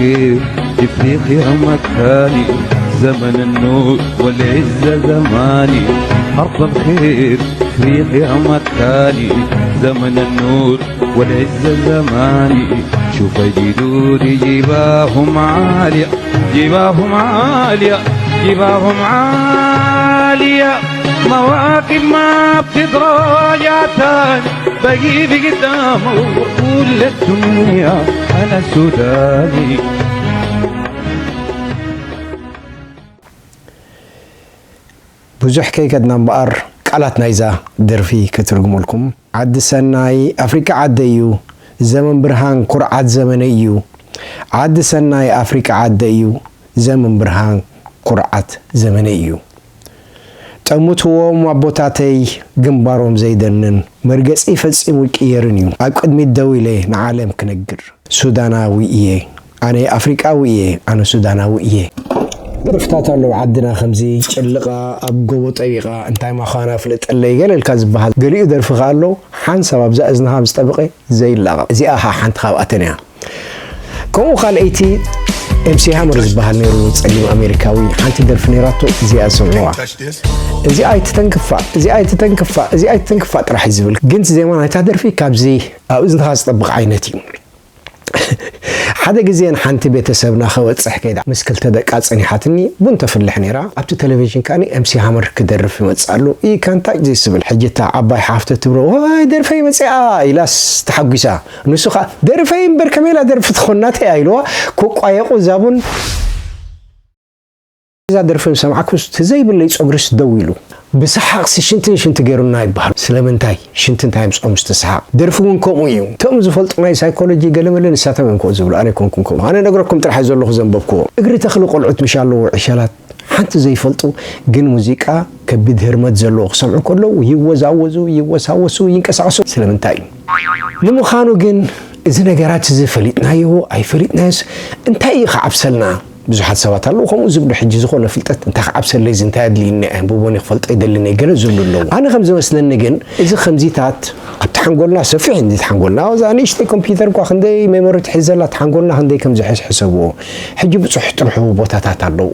خير، يفريق يا مكاني، زمن النور والعزة زماني. أرض الخير، يفريق يا مكاني، زمن النور والعزة زماني. شوف جدودي جباهم عالية، جباهم عالية، جباهم عالية. مواكب ما بتتراجع تاني، بجيب قدامه وأقول للدنيا أنا سوداني. ብዙሕ ከይከድና እምበኣር፣ ቃላት ናይዛ ደርፊ ክትርጉመልኩም። ዓዲ ሰናይ ኣፍሪቃ ዓደይ እዩ፣ ዘመን ብርሃን ኩርዓት ዘመነይ እዩ። ዓዲ ሰናይ ኣፍሪቃ ዓደይ እዩ፣ ዘመን ብርሃን ኩርዓት ዘመነይ እዩ። ጠምትዎም ኣቦታተይ፣ ግንባሮም ዘይደንን፣ መርገጺ ፈጺሙ ይቅየርን እዩ። ኣብ ቅድሚት ደው ኢለ ንዓለም ክነግር፣ ሱዳናዊ እየ፣ ኣነ ኣፍሪቃዊ እየ፣ ኣነ ሱዳናዊ እየ። ደርፍታት ኣለዉ ዓድና ከምዚ ጭልቓ ኣብ ጎቦ ጠቢቓ፣ እንታይ ምዃና ፍለጠለይ ገለ ኢልካ ዝበሃል። ገሊኡ ደርፊ ከኣ ኣሎ፣ ሓንሳብ ኣብዛ እዝንኻ ምስ ጠበቐ ዘይላቐቕ። እዚኣ ኸኣ ሓንቲ ካብኣተን እያ። ከምኡ ካልኣይቲ ኤምሲ ሃመር ዝበሃል ነይሩ፣ ጸሊም ኣሜሪካዊ፣ ሓንቲ ደርፊ ነይራቶ፣ እዚኣ ስምዕዋ። እዚ ኣይትተንክፋ፣ እዚ ኣይትተንክፋ፣ እዚ ኣይትተንክፋ ጥራሕ እዩ ዝብል። ግን እቲ ዜማ ናይታ ደርፊ ካብዚ ኣብ እዝንኻ ዝጠብቕ ዓይነት እዩ። ሓደ ግዜ ንሓንቲ ቤተሰብና ከበጽሕ ከይዳ ምስ ክልተ ደቃ ጸኒሓትኒ ቡን ተፍልሕ ነይራ። ኣብቲ ቴሌቪዥን ከኣ ኤምሲ ሃመር ክደርፍ ይመጽእ ኣሎ። ይ ካንታ እዩ ዝብል። ሕጂ እታ ዓባይ ሓፍተ ትብሎ፣ "ዋይ ደርፈይ መጽኣ" ኢላስ ተሓጒሳ። ንሱ ከኣ "ደርፈይ እምበር ከመይ ኢላ ደርፊ ትኾን ናተይ" ኢልዋ። ክቋየቑ እዛ ቡን እዛ ደርፊ ምስ ሰማዕኩስ እቲ ዘይብለይ ጸጉሪስ ደው ኢሉ። ብሰሓቕሲ ሽንትን ሽንቲ ገይሩና ይበሃል። ስለምንታይ? ሽንቲ እንታይ የምጽኦ ምስቲ ሰሓቕ? ደርፊ እውን ከምኡ እዩ። እቶም ዝፈልጡ ናይ ሳይኮሎጂ ገለመለ ንሳቶም እዮም ከምኡ ዝብሉ፣ ኣነ ኣይኮንኩን ከምኡ። ኣነ ነግረኩም ጥራሕ ዘለኹ ዘንበብክዎ። እግሪ ተኽሊ ቆልዑት ምሽ ኣለዎ ዕሸላት፣ ሓንቲ ዘይፈልጡ፣ ግን ሙዚቃ ከቢድ ህርመት ዘለዎ ክሰምዑ ከለዉ ይወዛወዙ፣ ይወሳወሱ፣ ይንቀሳቐሱ። ስለምንታይ እዩ? ንምዃኑ ግን እዚ ነገራት እዚ ፈሊጥናዮ ኣይፈሊጥናዮስ እንታይ እዩ ክዓብሰልና? ብዙሓት ሰባት ኣለዉ ከምኡ ዝብሉ፣ ሕጂ ዝኾነ ፍልጠት እንታይ ክዓብሰለይ፣ እዚ እንታይ ኣድልይኒ፣ ኣንብቦን ክፈልጦ ይደልን እየ ገለ ዝብሉ ኣለዉ። ኣነ ከም ዝመስለኒ ግን እዚ ከምዚታት ኣብቲ ሓንጎልና ሰፊሕ እንዲ ሓንጎልና፣ እዛ ንእሽተይ ኮምፒውተር እኳ ክንደይ ሜሞሪ ትሕዝ ዘላ፣ እቲ ሓንጎልና ክንደይ ከም ዝሕዝ ሕሰብዎ። ሕጂ ብዙሕ ጥርሑ ቦታታት ኣለዉ።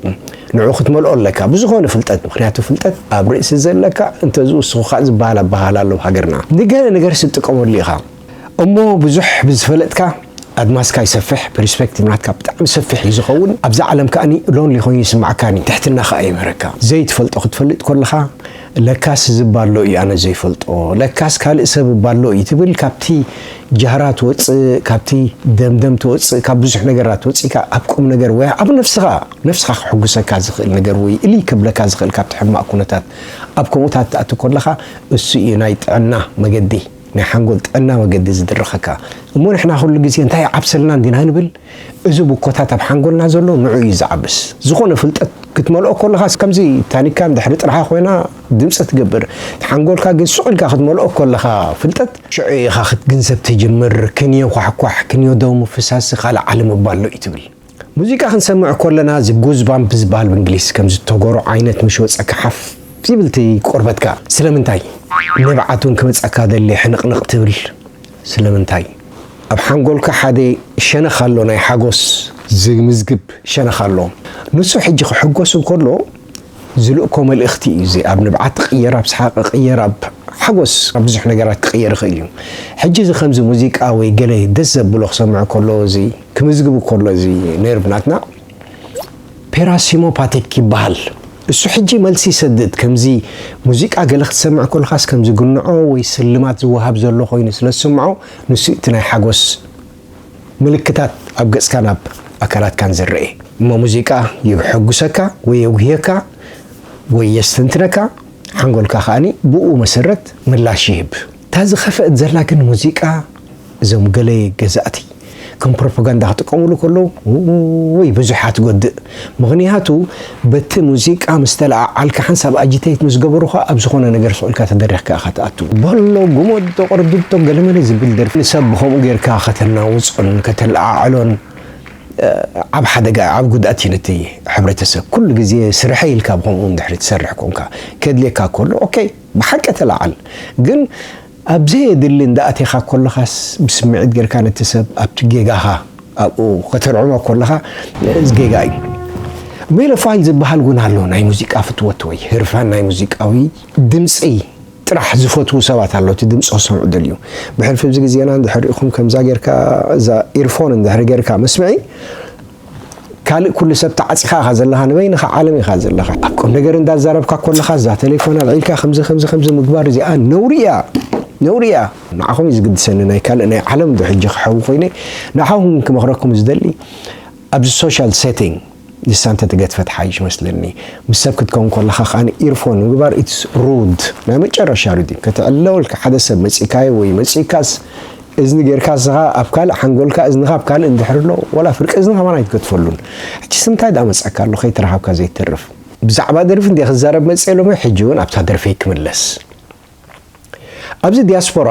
ንዑ ክትመልኦ ኣለካ ብዝኾነ ፍልጠት፣ ምኽንያቱ ፍልጠት ኣብ ርእሲ ዘለካ እንተ ዝውስኹካ ዝበሃል ኣበሃህላ ኣለዉ ሃገርና። ንገለ ነገር ስጥቀመሉ ኢኻ። እሞ ብዙሕ ብዝፈለጥካ ኣድማስካ ይሰፍሕ፣ ፐርስፔክቲቭ ናትካ ብጣዕሚ ሰፊሕ እዩ ዝኸውን። ኣብዛ ዓለም ከኣኒ ሎንሊ ኮይኑ ይስማዓካኒ፣ ትሕትና ከኣ ይምህረካ። ዘይትፈልጦ ክትፈልጥ ከለኻ፣ ለካስ እዚ እባ ኣሎ እዩ ኣነ ዘይፈልጦ፣ ለካስ ካልእ ሰብ እባ ኣሎ እዩ ትብል። ካብቲ ጃህራ ትወጽእ፣ ካብቲ ደምደም ትወጽእ፣ ካብ ብዙሕ ነገራት ወጺእካ ኣብ ቁም ነገር ወይ ኣብ ነፍስኻ፣ ነፍስኻ ክሕጉሰካ ዝኽእል ነገር ወይ እልይ ከብለካ ዝኽእል ካብቲ ሕማቕ ኩነታት ኣብ ከምኡታት ትኣቱ ከለኻ፣ እሱ እዩ ናይ ጥዕና መገዲ። ናይ ሓንጎል ጥዕና መገዲ ዝድርኸካ። እሞ ንሕና ኩሉ ግዜ እንታይ ይዓብሰልና እንዲና ንብል? እዚ ብኮታት ኣብ ሓንጎልና ዘሎ ንዑ እዩ ዝዓብስ። ዝኾነ ፍልጠት ክትመልኦ ከለኻስ ከምዚ ታኒካ ድሕሪ ጥርሓ ኮይና ድምፂ ትገብር። እቲ ሓንጎልካ ግን ሱቕ ኢልካ ክትመልኦ ከለኻ ፍልጠት ሽዑ ኢኻ ክትግንዘብ ትጅምር። ክንዮ ኳሕኳሕ፣ ክንዮ ደሙ ፍሳሲ ካልእ ዓለም እባ ኣሎ እዩ ትብል። ሙዚቃ ክንሰምዕ ከለና እዚ ጉዝ ባምፕ ዝበሃል ብእንግሊዝ ከምዚ ተጎሮ ዓይነት ምሽ ወጸካ ሓፍ ይብል እቲ ቆርበትካ። ስለምንታይ? ንብዓት እውን ክመጸካ ደሊ ሕንቕንቕ ትብል። ስለምንታይ? ኣብ ሓንጎልካ ሓደ ሸነኽ ኣሎ፣ ናይ ሓጎስ ዝምዝግብ ሸነኽ ኣሎ። ንሱ ሕጂ ክሕጎስ እንከሎ ዝልእኮ መልእኽቲ እዩ። እዚ ኣብ ንብዓት ክቕየር፣ ኣብ ሰሓቕ ክቕየር፣ ኣብ ሓጎስ፣ ኣብ ብዙሕ ነገራት ክቕየር ይኽእል እዩ። ሕጂ እዚ ከምዚ ሙዚቃ ወይ ገለ ደስ ዘብሎ ክሰምዕ ከሎ፣ እዚ ክምዝግብ ከሎ፣ እዚ ኔርቭ ናትና ፔራሲሞፓቲክ ይበሃል። እሱ ሕጂ መልሲ ይሰድድ። ከምዚ ሙዚቃ ገለ ክትሰምዕ ከለኻስ ከምዚ ግንዖ ወይ ስልማት ዝወሃብ ዘሎ ኮይኑ ስለ ዝስምዖ፣ ንሱ እቲ ናይ ሓጎስ ምልክታት ኣብ ገጽካን ኣብ ኣካላትካን ዝረኤ። እሞ ሙዚቃ የሕጉሰካ ወይ የጉህየካ ወይ የስተንትነካ፣ ሓንጎልካ ከኣኒ ብኡ መሰረት ምላሽ ይህብ። እታ ዝኸፍአት ዘላ ግን ሙዚቃ እዞም ገለ ገዛእቲ ከም ፕሮፓጋንዳ ክጥቀሙሉ ከለዉ፣ ውይ ብዙሓት ጎድእ። ምኽንያቱ በቲ ሙዚቃ ምስ ተለዓዓልካ ሓንሳብ ኣጂቴት ምስ ገበሩኻ ኣብ ዝኾነ ነገር ስቕ ኢልካ ተደሪኽካ ኢኻ ትኣቱ። በሎ፣ ጉመዶ፣ ቅርድዶ፣ ገለመለ ዝብል ደርፊ ንሰብ ብኸምኡ ጌርካ ከተናውጾን ከተለዓዕሎን፣ እ፣ ዓብ ሓደጋ፣ ዓብ ጉድኣት እዩ ነቲ ሕብረተሰብ። ኩሉ ግዜ ስርሐይ ኢልካ ብኸምኡ እንድሕሪ ትሰርሕ ኮንካ፣ ከድልየካ ከሎ፣ ኦኬ፣ ብሓቂ ተለዓል። ግን ኣብ ዘየድሊ እንዳ ኣቲኻ ከለኻስ ብስምዒት ጌርካ ነቲ ሰብ ኣብቲ ጌጋኻ ኣብኡ ከተርዕሞ ከለኻ፣ እዚ ጌጋ እዩ። ሜሎፋይል ዝበሃል እውን ኣሎ፣ ናይ ሙዚቃ ፍትወት ወይ ህርፋን ናይ ሙዚቃዊ ድምፂ ጥራሕ ዝፈትዉ ሰባት ኣለዉ፣ እቲ ድምፂ ክሰምዑ ደልዩ። ብሕልፊ ኣብዚ ግዜና እንድሕር ሪኢኹም ከምዛ ጌርካ፣ እዛ ኢርፎን እንድሕር ጌርካ መስምዒ፣ ካልእ ኩሉ ሰብ ተዓፂኻ ኢኻ ዘለኻ፣ ንበይንኻ ዓለም ኢኻ ዘለኻ። ኣብ ቁም ነገር እንዳዛረብካ ከለኻ እዛ ቴሌፎን ኣልዒልካ ከምዚ ከምዚ ከምዚ ምግባር እዚኣ ነውሪ እያ፣ ነውሪ እያ። ንዓኹም እዩ ዝግድሰኒ፣ ናይ ካልእ ናይ ዓለም ዶ ሕጂ ክሓዊ ኮይነ ንዓኹም ክመኽረኩም ዝደሊ ኣብዚ ሶሻል ሴቲንግ ንሳ እንተተገድፈት ሓይሽ መስለኒ። ምስ ሰብ ክትከውን ከለኻ ከኣ ኢርፎን ምግባር ኢትስ ሩድ፣ ናይ መጨረሻ ሩድ እዩ። ከተዕልሎ ወልካ ሓደ ሰብ መጺእካዮ ወይ መጺእካስ እዝኒ ጌርካ ንስኻ ኣብ ካልእ ሓንጎልካ እዝንኻ ኣብ ካልእ እንድሕር ኣሎ፣ ዋላ ፍርቂ እዝኒ ከማን ኣይትገድፈሉን። ሕጂ ስምታይ ደኣ መጸካ ኣሎ ከይተረኻብካ ዘይተርፍ። ብዛዕባ ደርፊ እንደ ክዛረብ መጽእ ሎሚ፣ ሕጂ እውን ኣብታ ደርፊ ክምለስ። ኣብዚ ዲያስፖራ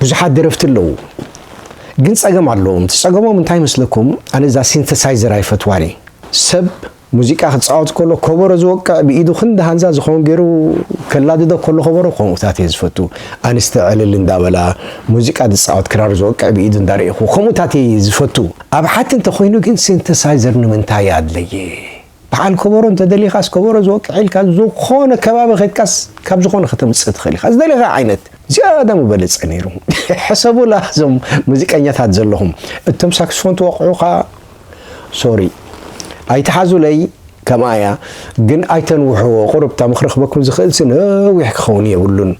ብዙሓት ደረፍቲ ኣለዉ፣ ግን ጸገም ኣለዎም። እቲ ጸገሞም እንታይ ይመስለኩም? ኣነ እዛ ሲንተሳይዘር ኣይፈትዋን እየ። ሰብ ሙዚቃ ክጻወት ከሎ ከበሮ ዝወቅዕ ብኢዱ ክንዲ ሃንዛ ዝኸውን ገይሩ ከላድዶ ከሎ ከበሮ ከምኡታት እየ ዝፈቱ። ኣንስቲ ዕልል እንዳበላ ሙዚቃ ዝጻወት ክራር ዝወቅዕ ብኢዱ እንዳረኢኹ ከምኡታት እየ ዝፈቱ። ኣብ ሓቲ እንተኾይኑ ግን ሲንተሳይዘር ንምንታይ ኣድለየ? በዓል ከበሮ እንተደሊኻስ ከበሮ ዝወቅዕ ኢልካ ዝኾነ ከባቢ ከድካስ ካብ ዝኾነ ከተምጽእ ትኽእል ኢኻ። ዝደሊኻ ዓይነት ዝያዳ ምበለጸ ነይሩ። ሕሰቡላ እዞም ሙዚቀኛታት ዘለኹም። እቶም ሳክስፎን ትወቕዑ ኸኣ ሶሪ ኣይትሓዙለይ፣ ከምኣ እያ። ግን ኣይተንውሕዎ። ቁሩብ እታ ምኽሪ ክበኩም ዝኽእል ሲ ነዊሕ ክኸውን የብሉን።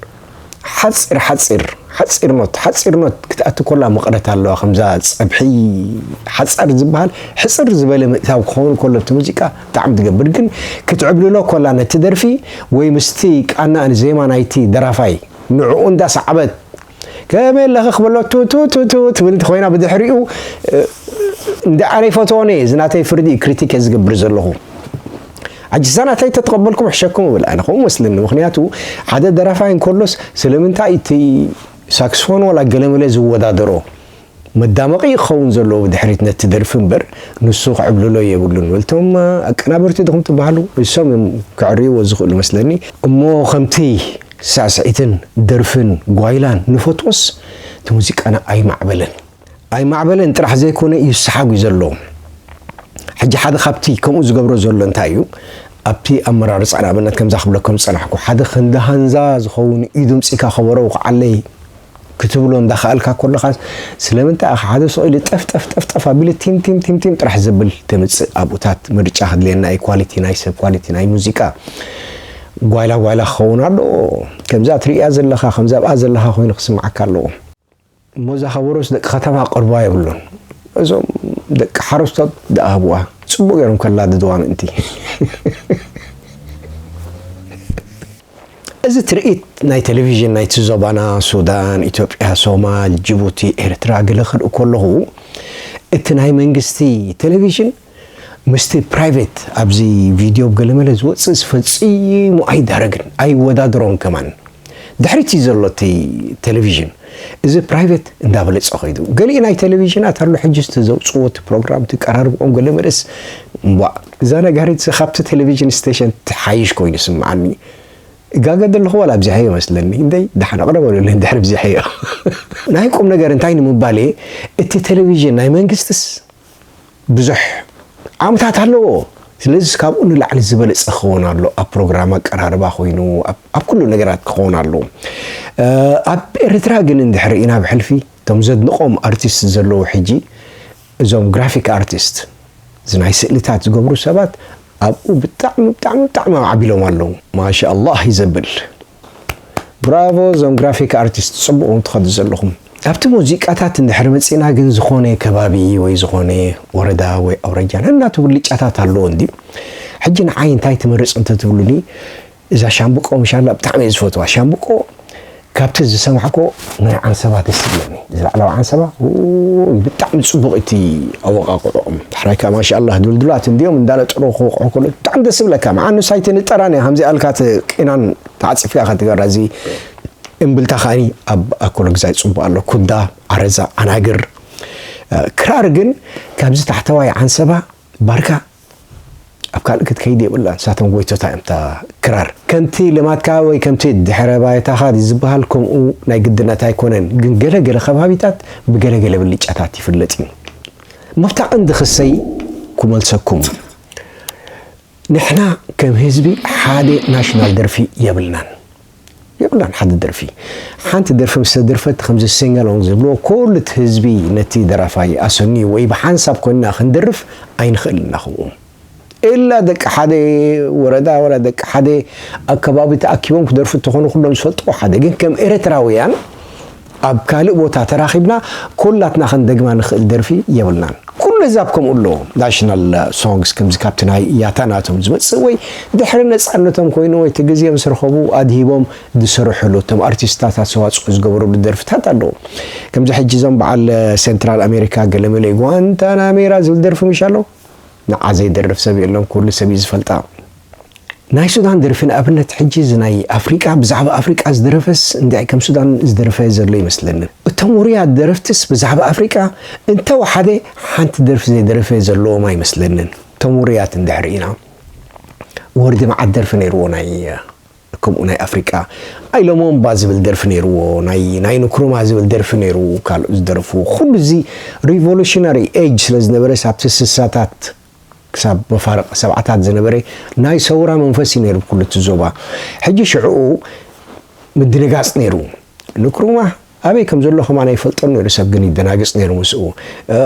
ሓጺር ሓጺር ሓጺር ኖት ሓጺር ኖት ክትኣቱ ኮላ መቕረት ኣለዋ። ከምዛ ጸብሒ ሓጻር ዝበሃል ሕጽር ዝበለ ምእታው ክኸውን ከሎ እቲ ሙዚቃ ብጣዕሚ ትገብር። ግን ክትዕብልሎ ኮላ ነቲ ደርፊ ወይ ምስቲ ቃና ዜማ ናይቲ ደራፋይ ንዕኡ እንዳሰዓበት ከመይ ኣለኺ ክበሎ ቱ ቱ ቱ ቱ ትብል እንተኾይና ብድሕሪኡ እ፣ እንደ ኣነ ይፈትዎን እየ። እዚ ናተይ ፍርዲ እዩ፣ ክሪቲክ እየ ዝገብር ዘለኹ። ሕጂ እዛ ናተይ ተተቐበልኩም ሕሸኩም እብል ኣነ ከምኡ መስለኒ። ምኽንያቱ ሓደ ደራፋይ እንከሎስ ስለምንታይ እቲ ሳክስፎን ዋላ ገለመለ ዝወዳደሮ መዳመቒ ክኸውን ዘለዎ ብድሕሪት ነቲ ደርፊ እምበር ንሱ ክዕብልሎ የብሉን። በልቶም ኣቀናበርቲ ድኹም ትበሃሉ እሶም እዮም ክዕርይዎ ዝኽእሉ መስለኒ። እሞ ከምቲ ሳዕስዒትን ደርፍን ጓይላን ንፈትዎስ እቲ ሙዚቃና ኣይማዕበለን። ኣይማዕበለን ጥራሕ ዘይኮነ ይሰሓጉ እዩ ዘሎ። ሕጂ ሓደ ካብቲ ከምኡ ዝገብሮ ዘሎ እንታይ እዩ? ኣብቲ ኣመራርጻ ንኣብነት ከምዛ ክብለኩም ዝጸናሕኩ ሓደ ክንዲ ሃንዛ ዝኸውን እዩ ድምጺካ ከበሮ ውቕዓለይ ክትብሎ እንዳኸኣልካ ከለኻ ስለምንታይ ኣኻ ሓደ ሰው ኢሉ ጠፍ ጠፍ ጠፍ ጠፍ ኣቢሉ ቲም ቲም ቲም ቲም ጥራሕ ዘብል ተምጽእ ኣብኡታት ምርጫ ክድልየና እዩ። ኳሊቲ ናይ ሰብ ኳሊቲ ናይ ሙዚቃ ጓይላ ጓይላ ክኸውን ኣለዎ። ከምዛ ትርእያ ዘለኻ ከምዛ ኣብኣ ዘለኻ ኮይኑ ክስምዓካ ኣለዎ። እሞ እዛ ከበሮስ ደቂ ከተማ ቀርባ የብሉን። እዞም ደቂ ሓረስቶት ደኣ ሃብዋ ጽቡቕ ገይሮም ከላድድዋ ምእንቲ። እዚ ትርኢት ናይ ቴሌቪዥን ናይቲ ዞባና ሱዳን፣ ኢትዮጵያ፣ ሶማል፣ ጅቡቲ፣ ኤርትራ ገለ ክርኢ ከለኹ እቲ ናይ መንግስቲ ቴሌቪዥን ምስቲ ፕራይቬት ኣብዚ ቪድዮ ብገለመለ ዝወፅእስ ፈፂሙ ኣይዳረግን ኣይወዳድሮን ከማን። ድሕሪት እዩ ዘሎ እቲ ቴሌቪዥን። እዚ ፕራይቬት እንዳበለፀ ኸይዱ። ገሊኡ ናይ ቴሌቪዥናት ኣሎ ሕጂ እቲ ዘውፅዎ እቲ ፕሮግራም እቲ ቀራርብኦም ገለ መለስ እምቧእ እዛ ነጋሪት ካብቲ ቴሌቪዥን ስቴሽን ትሓይሽ ኮይኑ ይስምዓኒ። እጋገ ዘለኹ ዋላ ኣብዚሐዮ መስለኒ። እንደይ ደሓን ኣቕረበሉለይ እንድሕር ኣብዚሐዮ። ናይ ቁም ነገር እንታይ ንምባል እየ፣ እቲ ቴሌቪዥን ናይ መንግስትስ ብዙሕ ዓቕምታት ኣለዎ። ስለዚ ካብኡ ንላዕሊ ዝበለጸ ክኸውን ኣሎ። ኣብ ፕሮግራም ኣቀራርባ ኮይኑ ኣብ ኣብ ኩሉ ነገራት ክኸውን ኣለዎ። ኣብ ኤርትራ ግን እንድሕር ርኢና ብሕልፊ እቶም ዘድንቖም ኣርቲስት ዘለዉ ሕጂ እዞም ግራፊክ ኣርቲስት እዚ ናይ ስእልታት ዝገብሩ ሰባት ኣብኡ ብጣዕሚ ብጣዕሚ ብጣዕሚ ኣማዕቢሎም ኣለዉ። ማሻኣላህ እዩ ዘብል። ብራቮ እዞም ግራፊክ ኣርቲስት ጽቡቕ እዮም ትኸዱ ዘለኹም። ኣብቲ ሙዚቃታት እንድሕር መጺእና ግን ዝኾነ ከባቢ ወይ ዝኾነ ወረዳ ወይ ኣውራጃ ነናቱ ብልጫታት ኣለዎ እንድዩ። ሕጂ ንዓይ እንታይ ትመርጽ እንተትብሉኒ እዛ ሻምብቆ ምሻላ ብጣዕሚ እየ ዝፈትዋ። ሻምብቆ ካብቲ ዝሰማዕኮ ናይ ዓንሰባ ደስ ይብለኒ። እዚ ላዕላዊ ዓንሰባ ውይ ብጣዕሚ ጽቡቕ እቲ ኣወቃቅዕኦም። ዳሕራይ ከኣ ማሻኣላህ ድልዱላት እንድዮም እንዳለጠሩ ክወቅዑ ከሎ ብጣዕሚ ደስ ይብለካ። መዓኑ ሳይቲ ንጠራን እያ ከምዚ ኣልካ እቲ ቂናን ተዓጺፍካ ኢኻ ትገብራ። እዚ እምብልታ ከኣኒ ኣብ ኣኮሎግዛይ ጽቡቕ ኣሎ። ኩዳ፣ ዓረዛ፣ ኣናግር፣ ክራር ግን ካብዚ ታሕተዋይ ዓንሰባ ባርካ ኣብ ካልእ ክትከይድ የብላን። ንሳቶም ጎይቶታ እዮም እታ ክራር። ከምቲ ልማድካ ወይ ከምቲ ድሕረ ባይታኻ ዝበሃል ከምኡ ናይ ግድነት ኣይኮነን። ግን ገለ ገለ ከባቢታት ብገለ ገለ ብልጫታት ይፍለጥ እዩ። መብታ ቀንዲ ክሰይ ክመልሰኩም፣ ንሕና ከም ህዝቢ ሓደ ናሽናል ደርፊ የብልናን። የብልናን ሓደ ደርፊ። ሓንቲ ደርፊ ምስ ተደርፈት፣ ከምዚ ሲንጋሎንግ ዝብልዎ፣ ኩሉ እቲ ህዝቢ ነቲ ደራፋይ ኣሰንዩ ወይ ብሓንሳብ ኮይንና ክንደርፍ ኣይንኽእልን ኢና። ከምኡ ኢላ ደቂ ሓደ ወረዳ ወላ ደቂ ሓደ ኣከባቢ ተኣኪቦም ክደርፉ እንተኾኑ፣ ኩሎም ዝፈልጥዎ ሓደ። ግን ከም ኤርትራውያን ኣብ ካልእ ቦታ ተራኺብና ኩላትና ክንደግማ ንኽእል ደርፊ የብልናን። ኩሉ ህዛብ ከምኡ ኣለዎ። ናሽናል ሶንግስ ከምዚ ካብቲ ናይ ያታ ናቶም ዝመጽእ ወይ ድሕሪ ነጻነቶም ኮይኑ ወይ እቲ ግዜ ምስ ረኸቡ ኣድሂቦም ዝሰርሕሉ፣ እቶም ኣርቲስታት ኣስተዋጽኦ ዝገበሩሉ ደርፍታት ኣለዉ። ከምዚ ሕጂ እዞም በዓል ሴንትራል ኣሜሪካ ገለመለ ጓንታናሜራ ዝብል ደርፊ ምሽ ኣሎ? ንዓ ዘይደርፍ ሰብ የለን፣ ኩሉ ሰብ እዩ ዝፈልጣ። ናይ ሱዳን ደርፊ ንኣብነት፣ ሕጂ እዚ ናይ ኣፍሪቃ፣ ብዛዕባ ኣፍሪቃ ዝደረፈስ እንድዒ ከም ሱዳን ዝደረፈ ዘሎ ይመስለኒ። እቶም ውሩያት ደረፍትስ ብዛዕባ ኣፍሪቃ እንተወሓደ ሓንቲ ደርፊ ዘይደረፈ ዘለዎም ኣይመስለንን። እቶም ውሩያት እንድሕር ኢና፣ ወርዲ መዓት ደርፊ ነይርዎ ናይ ከምኡ ናይ ኣፍሪቃ። ኣይሎሞምባ ዝብል ደርፊ ነይርዎ፣ ናይ፣ ናይ ንክሩማ ዝብል ደርፊ ነይርዎ፣ ካልኦት ዝደረፍዎ። ኩሉ እዚ ሪቮሉሽነሪ ኤጅ ስለ ዝነበረ፣ ሳብቲ ስሳታት ክሳብ መፋርቕ ሰብዓታት ዝነበረ ናይ ሰውራ መንፈስ እዩ ነይሩ ብኩሉ እቲ ዞባ። ሕጂ ሽዕኡ ምድንጋጽ ነይሩ። ንክሩማ ኣበይ ከም ዘሎ ከማን ኣይፈልጦን ነይሩ፣ ሰብ ግን ይደናግጽ ነይሩ ምስኡ። እ፣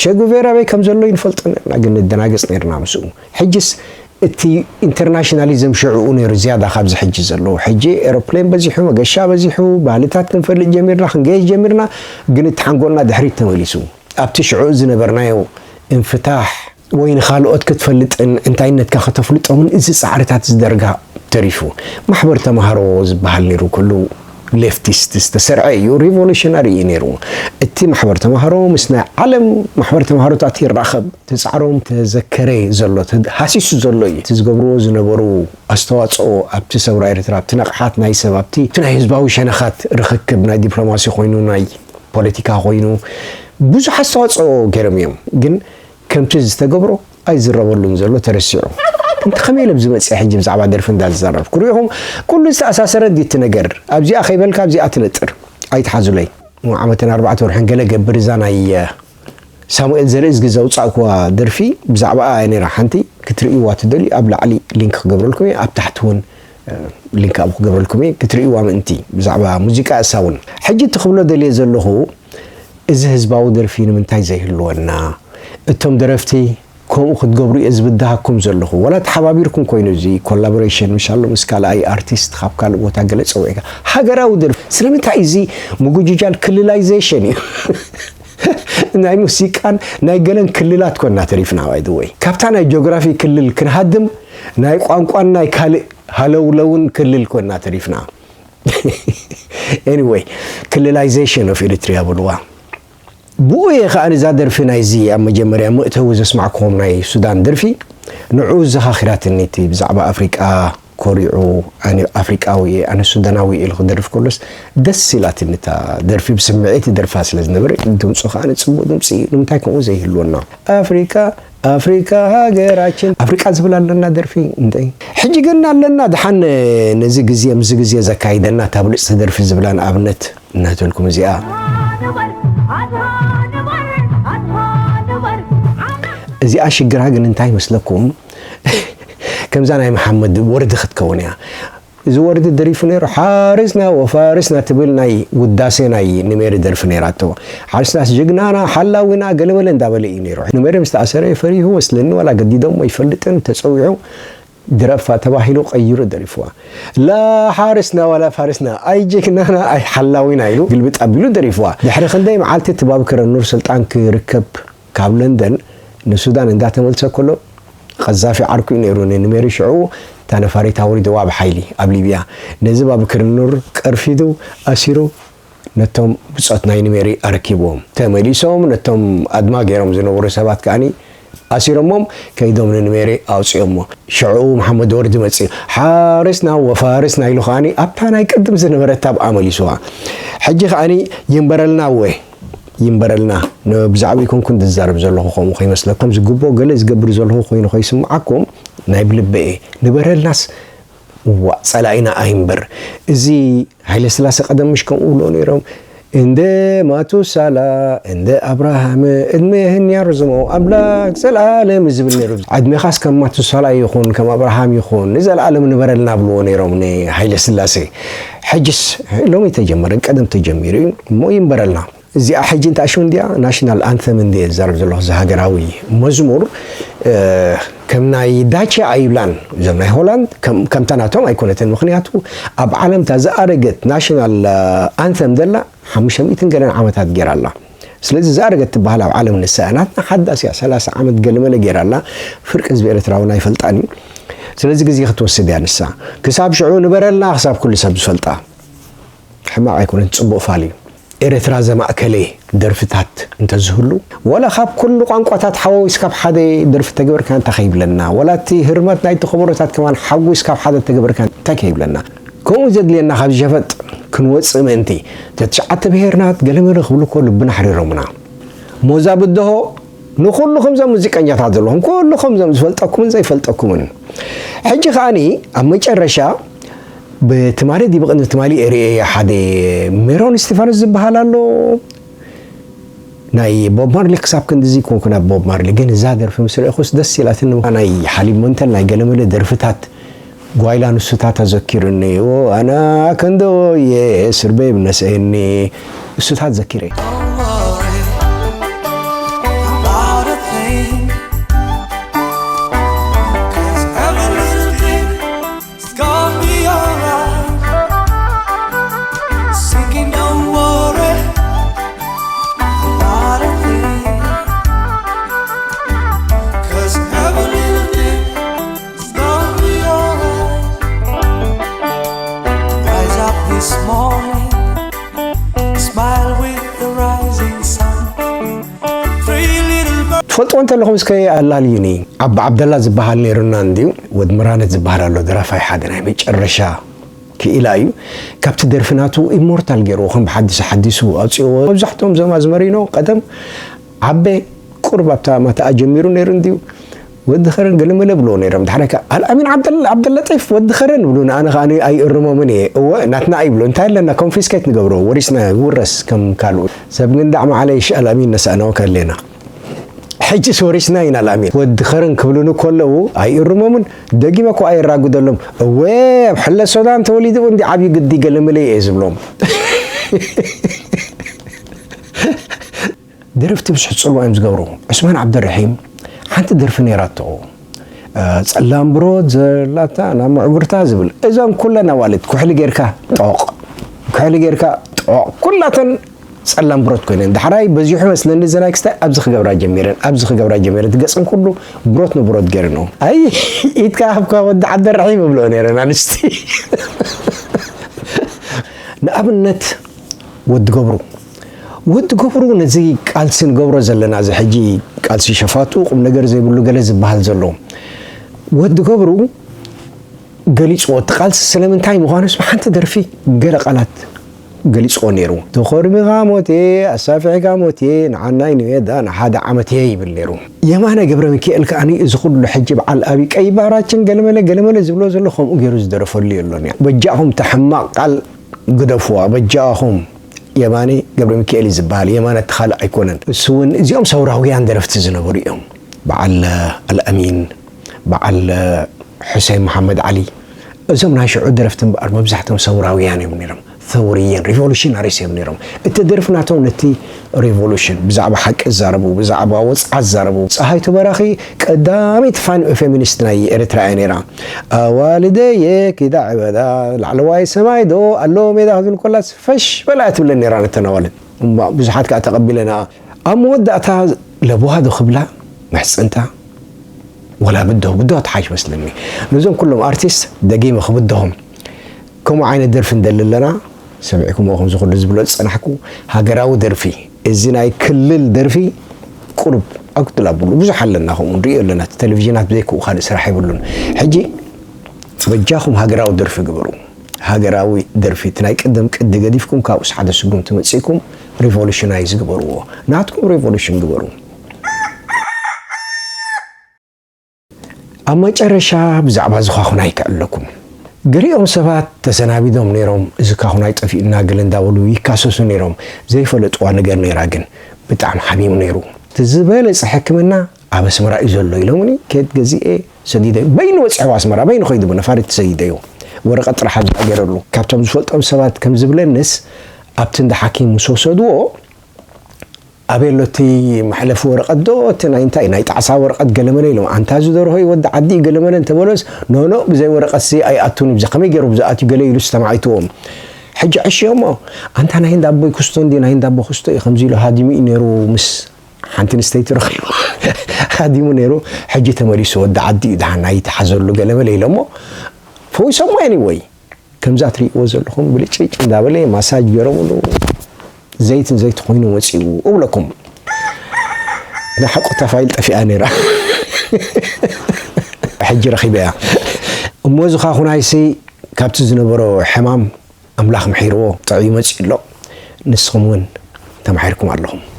ቼ ጉቬራ ኣበይ ከም ዘሎ ይንፈልጦ ነርና፣ ግን ንደናግጽ ነርና ምስኡ። ሕጅስ እቲ ኢንተርናሽናሊዝም ሽዕኡ ነይሩ ዝያዳ ካብዚ ሕጂ ዘሎ። ሕጂ ኤሮፕሌን በዚሑ፣ መገሻ በዚሑ፣ ባህልታት ክንፈልጥ ጀሚርና፣ ክንገይሽ ጀሚርና፣ ግን እቲ ሓንጎልና ድሕሪት ተመሊሱ። ኣብቲ ሽዑ ዝነበርናዮ እንፍታሕ ወይ ንኻልኦት ክትፈልጥን እንታይነትካ ከተፍልጦምን እዚ ጻዕርታት ዝደርጋ ተሪፉ። ማሕበር ተማሃሮ ዝበሃል ነይሩ፣ ኩሉ ሌፍቲስት ዝተሰርዐ እዩ፣ ሪቮሉሽነሪ እዩ ነይሩ። እቲ ማሕበር ተማሃሮ ምስ ናይ ዓለም ማሕበር ተማሃሮታት ይራኸብ፣ እቲ ጻዕሮም ተዘከረ ዘሎ፣ ተ-፣ ሃሲሱ ዘሎ እዩ። እቲ ዝገብርዎ ዝነበሩ ኣስተዋጽኦ ኣብቲ ሰውራ ኤርትራ፣ ኣብቲ ነቕሓት ናይ ሰብ፣ ኣብቲ፣ እቲ ናይ ህዝባዊ ሸነኻት ርኽክብ፣ ናይ ዲፕሎማሲ ኮይኑ፣ ናይ ፖለቲካ ኮይኑ፣ ብዙሕ ኣስተዋጽኦ ገይሮም እዮም። ግን ከምቲ ዝተገብሮ ኣይዝረበሉን ዘሎ ተረሲዑ። እንተ ከመይ ኢለ ኣብዚ መጽእ ሕጂ ብዛዕባ ደርፊ እንዳዝዛረብ? ክሪኢኹም፣ ኩሉ ዝተኣሳሰረ ድዩ እቲ ነገር? ኣብዚኣ ከይበልካ ኣብዚኣ ትነጥር። ኣይትሓዙለይ። ዓመትን ኣርባዕተ ወርሕን ገለ ገብር እዛ ናይ፣ እ፣ ሳሙኤል ዘርእዝጊ ዘውጻእኩዋ ደርፊ ብዛዕባኣ እያ ነይራ። ሓንቲ ክትርእይዋ ትደልዩ ኣብ ላዕሊ ሊንክ ክገብረልኩም እየ፣ ኣብ ታሕቲ እውን፣ እ፣ ሊንክ ኣብኡ ክገብረልኩም እየ፣ ክትርእይዋ ምእንቲ። ብዛዕባ ሙዚቃ እሳ እውን። ሕጂ እቲ ክብሎ ደልየ ዘለኹ፣ እዚ ህዝባዊ ደርፊ ንምንታይ ዘይህልወና? እቶም ደረፍቲ ከምኡ ክትገብሩ እየ ዝብድሃኩም ዘለኹ። ወላ ተሓባቢርኩም ኮይኑ እዚ ኮላቦሬሽን፣ ምሻሎ ምስ ካልኣይ ኣርቲስት ካብ ካልእ ቦታ ገለ ጸዊዕካ። ሃገራዊ ደርፊ። ስለምንታይ እዚ ምጉጅጃል ክልላይዜሽን እዩ? ናይ ሙዚቃን ናይ ገለን ክልላት ኮና ተሪፍና፣ by the way። ካብታ ናይ ጂኦግራፊ ክልል ክንሃድም ናይ ቋንቋን ናይ ካልእ ሃለውለውን ክልል ኮና ተሪፍና። ኤኒወይ፣ ክልላይዜሽን ኦፍ ኤሪትሪያ በልዋ። ብኡ እየ ከኣ ነዛ ደርፊ ናይዚ ኣብ መጀመርያ መእተዊ ዘስማዕክዎም ናይ ሱዳን ደርፊ፣ ንዕኡ ዘኻኺራትኒ፣ እቲ ብዛዕባ ኣፍሪቃ ኮሪዑ፣ ኣነ ኣፍሪቃዊ እየ፣ ኣነ ሱዳናዊ እየ ኢሉ ክደርፍ ከሎስ ደስ ኢላትኒ እታ ደርፊ፣ ብስምዒት ይደርፋ ስለ ዝነበረ፣ ድምፁ ከኣ ንጽቡቕ ድምፂ እዩ። ንምንታይ ከምኡ ዘይህልወና? ኣፍሪቃ፣ ኣፍሪቃ ሃገራችን፣ ኣፍሪቃ ዝብል ኣለና ደርፊ እንተይ። ሕጂ ግን ኣለና፣ ድሓን ነዚ ግዜ፣ ምስዚ ግዜ ዘካይደና እታ ብልጽቲ ደርፊ ዝብላ ንኣብነት እናተልኩም እዚኣ። እዚኣ ሽግራ ግን እንታይ ይመስለኩም? ከምዛ ናይ መሓመድ ወርዲ ክትከውን እያ። እዚ ወርዲ ደሪፉ ነይሩ፣ ሓሪስና ወፋሪስና ትብል ናይ ውዳሴ ናይ ንሜሪ ደርፊ ነይራቶ። ሓሪስናስ ጅግናና፣ ሓላዊና፣ ገለመለ እንዳበለ እዩ ነይሩ። ንሜሪ ምስ ተኣሰረ ፈሪሁ መስለኒ፣ ዋላ ገዲዶም ኣይፈልጥን፣ ተጸዊዑ ድረፋ ተባሂሉ ቀይሩ ደሪፍዋ። ላ ሓርስና ዋላ ፋርስና፣ ኣይ ጅግናና፣ ኣይ ሓላዊና ኢሉ ግልብጥ ኣቢሉ ደሪፍዋ። ድሕሪ ክንደይ መዓልቲ እቲ ባብ ክረኑር ስልጣን ክርከብ ካብ ለንደን ንሱዳን እንዳተመልሰ ከሎ፣ ቀዛፊ ዓርኩ እዩ ነይሩ ንንሜሪ ሽዑ፣ እታ ነፋሪት ኣውሪድዋ ብሓይሊ ኣብ ሊብያ። ነዚ ባብ ክረኑር ቀርፊዱ፣ ኣሲሩ፣ ነቶም ብጾት ናይ ንሜሪ ኣረኪብዎም። ተመሊሶም ነቶም ኣድማ ገይሮም ዝነበሩ ሰባት ከኣኒ ኣሲሮሞም፣ ከይዶም ንንሜሪ ኣውጺኦሞ። ሽዑ መሓመድ ወርዲ መጺኡ፣ ሓርስና ወፋርስና ኢሉ ከኣኒ ኣብታ ናይ ቅድም ዝነበረት ኣብኣ መሊስዋ። ሕጂ ከኣኒ ይንበረልና እወ፣ ይንበረልና። ን-፣ ብዛዕባ ይኮንኩን ዝዛረብ ዘለኹ ከምኡ ከይመስለኩም፣ ዝግብኦ ገለ ዝገብር ዘለኹ ኮይኑ ከይስምዓኩም ናይ ብልበ እየ። ንበረልናስ እዋእ፣ ጸላኢና ኣይንበር። እዚ ሃይለስላሴ ቀደም ምሽ ከምኡ ብሎ ነይሮም። እንደ ማቱሳላ እንደ ኣብርሃም እድሜህን ያርዝሞ ኣምላክ ዘልኣለም ዝብል ነይሩ። ዕድሜኻስ ከም ማቱሳላ ይኹን ከም ኣብርሃም ይኹን ንዘልኣለም ንበረልና ብልዎ ነይሮም ንሃይለ ስላሴ። ሕጅስ ሎሚ ተጀመረ፣ ቀደም ተጀሚሩ እዩ እሞ ይንበረልና። እዚኣ ሕጂ እንታይ ሽው እንዲያ ናሽናል ኣንተም እንደ ዘርብ ዘለኹ፣ እዚ ሃገራዊ መዝሙር ከም ናይ ዳቼ ኣይብላን። እዞም ናይ ሆላንድ ከምታ ናቶም ኣይኮነትን። ምክንያቱ ኣብ ዓለምታ ዝኣረገት ናሽናል ኣንተም ዘላ ሓሙሽተ ሚእትን ገለን ዓመታት ገይራ ኣላ። ስለዚ ዝኣረገት ትበሃል ኣብ ዓለም ንሳ እያ። ናትና ሓዳስ እያ፣ ሰላሳ ዓመት ገለመለ ገይራ ኣላ። ፍርቂ ህዝቢ ኤርትራ እውን ኣይፈልጣን እዩ። ስለዚ ግዜ ክትወስድ እያ ንሳ። ክሳብ ሽዑ ንበረልና፣ ክሳብ ኩሉ ሰብ ዝፈልጣ። ሕማቕ ኣይኮነን፣ ጽቡቕ ፋል እዩ። ኤርትራ ዘማእከለ ደርፍታት እንተዝህሉ፣ ወላ ካብ ኩሉ ቋንቋታት ሓዋዊስ ካብ ሓደ ደርፊ ተገበርካ እንታይ ከይብለና፣ ወላ እቲ ህርመት ናይቲ ከበሮታት ከማን ሓዊስ ካብ ሓደ ተገበርካ እንታይ ከይብለና። ከምኡ ዘድልየና ካብ ሸፈጥ ክንወጽእ ምእንቲ፣ ተትሽዓተ ብሄርናት ገለመለ ክብሉ እኮ ልብና ኣሕሪሮምና። ሞዛ ብድሆ ንኹሉ ከምዞም ሙዚቀኛታት ዘለኹም፣ ኩሉ ከምዞም ዝፈልጠኩምን ዘይፈልጠኩምን። ሕጂ ከኣኒ ኣብ መጨረሻ ብትማሊ ድዩ ብቕድሚ ትማሊ እርእየ ሓደ ሜሮን እስቲፋኖስ ዝበሃል ኣሎ። ናይ ቦብ ማርሊ ክሳብ ክንድዚ ይኮንኩ ናብ ቦብ ማርሊ፣ ግን እዛ ደርፊ ምስ ረእኹስ ደስ ኢላትኒ። ናይ ሓሊብ መንተል ናይ ገለመለ ደርፍታት ጓይላ ንሱታት ኣዘኪሩኒ። ኦ ኣና ከንዶ የስርበይ ብነስአኒ እሱታት ዘኪረ። Don't worry about a thing, 'cause every little thing it's gonna be alright. Singing, don't worry about a thing, 'cause every little thing it's gonna be alright. Rise up this morning, smile with the rising sun. Three little birds ትፈልጥዎ እንተለኹም እስከ ኣላልዩኒ። ዓቢ ዓብደላ ዝበሃል ነይሩና እንድዩ፣ ወድ ምራነት ዝበሃል ኣሎ፣ ደራፋይ ሓደ ናይ መጨረሻ ክኢላ እዩ። ካብቲ ደርፊ ናቱ ኢሞርታል ገይርዎ፣ ከም ብሓድስ ሓዲሱ ኣውፅእዎ። መብዛሕትኦም እዞም ኣዝመሪኖ ቀደም ዓቤ ቁሩብ ኣብታ ማታኣ ጀሚሩ ነይሩ እንድዩ። ወዲ ኸረን ገለመለ ብልዎ ነይሮም። ድሓር ከኣ ኣልኣሚን ዓብደል-፣ ዓብደለጢፍ ወዲ ኸረን ይብሉ። ንኣነ ከኣ ኣይእርሞምን እየ። እወ፣ ናትና ኣይብሉ። እንታይ ኣለና? ኮንፊስኬት ንገብሮ። ወሪስና ይውረስ ከም ካልኡ። ሰብ ግን ዳዕ መዓለይሽ ኣልኣሚን ነሳእናዎ ከሌና። ሕጂስ ወሪስና ኢና ኣልኣሚን። ወዲ ኸረን ክብሉኒ ከለዉ ኣይእርሞምን። ደጊመ እኮ ኣይራጉደሎም። እወ፣ ኣብ ሕለ ሶዳን ተወሊዱ እንዲ ዓብዩ ግዲ ገለመለ እየ ዝብሎም። ደረፍቲ ብዙሕ ጽልዋ እዮም ዝገብሩ። ዑስማን ዓብደልረሒም ሓንቲ ደርፊ ነይራቶ፣ እ፣ ጸላም ብሮት ዘላታ ናብ ምዕጉርታ ዝብል። እዞም ኩለን ኣዋልድ ኩሕሊ ጌርካ ጦቕ፣ ኩሕሊ ጌርካ ጦቕ፣ ኩላተን ጸላም ብሮት ኮይነን። ዳሕራይ በዚሑ መስለኒ ዘናይ ክስታይ ኣብዚ ክገብራ ጀሚረን፣ ኣብዚ ክገብራ ጀሚረን። እቲ ገጽን ኩሉ ብሮት ንብሮት ገይረንኦ። ኣይ፣ ኢድካ ሃብካ ወዲ ዓብደልረሒም እብልኦ ነይረን ኣንስቲ። ንኣብነት ወዲ ገብሩ፣ ወዲ ገብሩ ነዚ ቃልሲ ንገብሮ ዘለና፣ እዚ ሕጂ ቃልሲ ሸፋቱ ቁም ነገር ዘይብሉ ገለ ዝበሃል ዘሎ፣ ወዲ ገብሩ ገሊጽዎ። እቲ ቃልሲ ስለምንታይ ምዃኑስ ብሓንቲ ደርፊ ገለ ቃላት ገሊጽዎ ነይሩ። "ተኾርሚኻ ሞት እየ፣ ኣሳፊሕካ ሞት እየ፣ ንዓናይ ንሜዳ ንሓደ ዓመት እየ" ይብል ነይሩ። የማነ ገብረ ሚካኤል ከኣኒ እዚ ኩሉ ሕጂ በዓል ኣብይ ቀይ ባህራችን ገለመለ ገለመለ ዝብሎ ዘሎ ከምኡ ገይሩ ዝደረፈሉ የሎን እዩ። በጃኹም እቲ ሕማቕ ቃል ግደፍዋ በጃኹም። የማነ ገብረ ሚካኤል እዩ ዝበሃል። የማነ እቲ ካልእ ኣይኮነን። እሱ እውን እዚኦም ሰውራውያን ደረፍቲ ዝነበሩ እዮም። በዓል ኣልኣሚን፣ በዓል ሑሴን መሓመድ ዓሊ፣ እዞም ናይ ሽዑ ደረፍቲ እምበኣር መብዛሕትኦም ሰውራውያን እዮም ነይሮም። ሰውርየን፣ ሪቮሉሽናሪስ እዮም ነይሮም። እቲ ደርፊ ናቶም ነቲ ሪቮሉሽን፣ ብዛዕባ ሓቂ ዝዛረቡ፣ ብዛዕባ ወጽዓ ዝዛረቡ። ጸሃይቱ በራኺ ቀዳመይቲ ፋን-፣ ፌሚኒስት ናይ ኤርትራ እያ ነይራ። "ኣዋልደየ ኪዳ ዕበዳ፣ ላዕለዋይ ሰማይ ዶ ኣሎ ሜዳ?" ክትብል ከላስ ፈሽ በላ እያ ትብለን ነይራ ነተን ኣዋልድ። እሞ ብዙሓት ከኣ ተቐቢለንኣ። ኣብ መወዳእታ ለበዋ ዶ ክብላ፣ መሕጽንታ፣ ወላ ብድሆ፣ ብድሆ ትሓይሽ መስለኒ። ነዞም ኩሎም ኣርቲስት ደጊመ ክብድሆም። ከምኡ ዓይነት ደርፊ እንደሊ ኣለና፣ ሰሚዕኩምዎ ከምዚ ኩሉ ዝብሎ ዝጸናሕኩ፣ ሃገራዊ ደርፊ፣ እዚ ናይ ክልል ደርፊ ቁሩብ ኣጉድል ኣብሉ። ብዙሕ ኣለና፣ ከምኡ ንርእዮ ኣለና። እቲ ቴሌቪዥናት ብዘይክኡ ካልእ ስራሕ የብሉን። ሕጂ በጃኹም ሃገራዊ ደርፊ ግበሩ። ሃገራዊ ደርፊ፣ እቲ ናይ ቀደም ቅዲ ገዲፍኩም፣ ካብኡስ ሓደ ስጉምቲ መጺእኩም፣ ሪቮሉሽናይዝ ግበርዎ። ናትኩም ሪቮሉሽን ግበሩ። ኣብ መጨረሻ ብዛዕባ ዝዃኹን ኣይከኣለኩም። ገሊኦም ሰባት ተሰናቢዶም ነይሮም፣ እዚ ካኹናይ ጠፊእና ገለ እንዳበሉ ይካሰሱ ነይሮም። ዘይፈለጥዋ ነገር ነይራ ግን ብጣዕሚ ሓሚሙ ነይሩ። እቲ ዝበለጸ ሕክምና ኣብ ኣስመራ እዩ ዘሎ ኢሎምኒ። ከየት ገዚኤ ሰዲደ በይኑ በጺሕዎ ኣስመራ፣ በይኑ ከይዱ ብነፋሪት ሰዲደዮ። ወረቐት ጥራሕ ኣብ ዝኣገረሉ። ካብቶም ዝፈልጦም ሰባት ከም ዝብለንስ ኣብቲ እንዳ ሓኪም ምስ ወሰድዎ ኣበይ ኣሎ እቲ መሕለፊ ወረቐት ዶ እቲ ናይ እንታይ ናይ ጣዕሳ ወረቐት ገለመለ ኢሎም፣ ኣንታ እዚ ደርሆ እዩ ወዲ ዓዲ እዩ ገለመለ እንተበሎስ፣ ኖኖ ብዘይ ወረቐት ሲ ኣይኣቱን እዩ፣ ብዚ ከመይ ገይሩ ብዝኣትዩ ገለ ኢሉ ዝተማዒትዎም። ሕጂ ዕሽዮሞ ኣንታ ናይ እንዳቦይ ክስቶ እንዲ ናይ እንዳቦ ክስቶ እዩ ከምዚ ኢሉ ሃዲሙ እዩ ነይሩ ምስ ሓንቲ ንስተይቲ ረኺቡ ሃዲሙ ነይሩ። ሕጂ ተመሊሱ ወዲ ዓዲ እዩ ደሓን ኣይተሓዘሉ ገለመለ ኢሎሞ ፈዊሶሞ። Anyway ከምዛ ትርእይዎ ዘለኹም ብልጭጭ እንዳበለ ማሳጅ ገይሮምሉ ዘይትን ዘይት ኮይኑ መፂኡ እብለኩም። ናይ ሓቁ እታ ፋይል ጠፊኣ ነይራ ሕጂ ረኺበያ። እሞ እዚ ካኹናይሲ ካብቲ ዝነበሮ ሕማም ኣምላኽ ምሒርዎ ጥዑይ መፂኡ ኣሎ። ንስኹም እውን ተማሒርኩም ኣለኹም።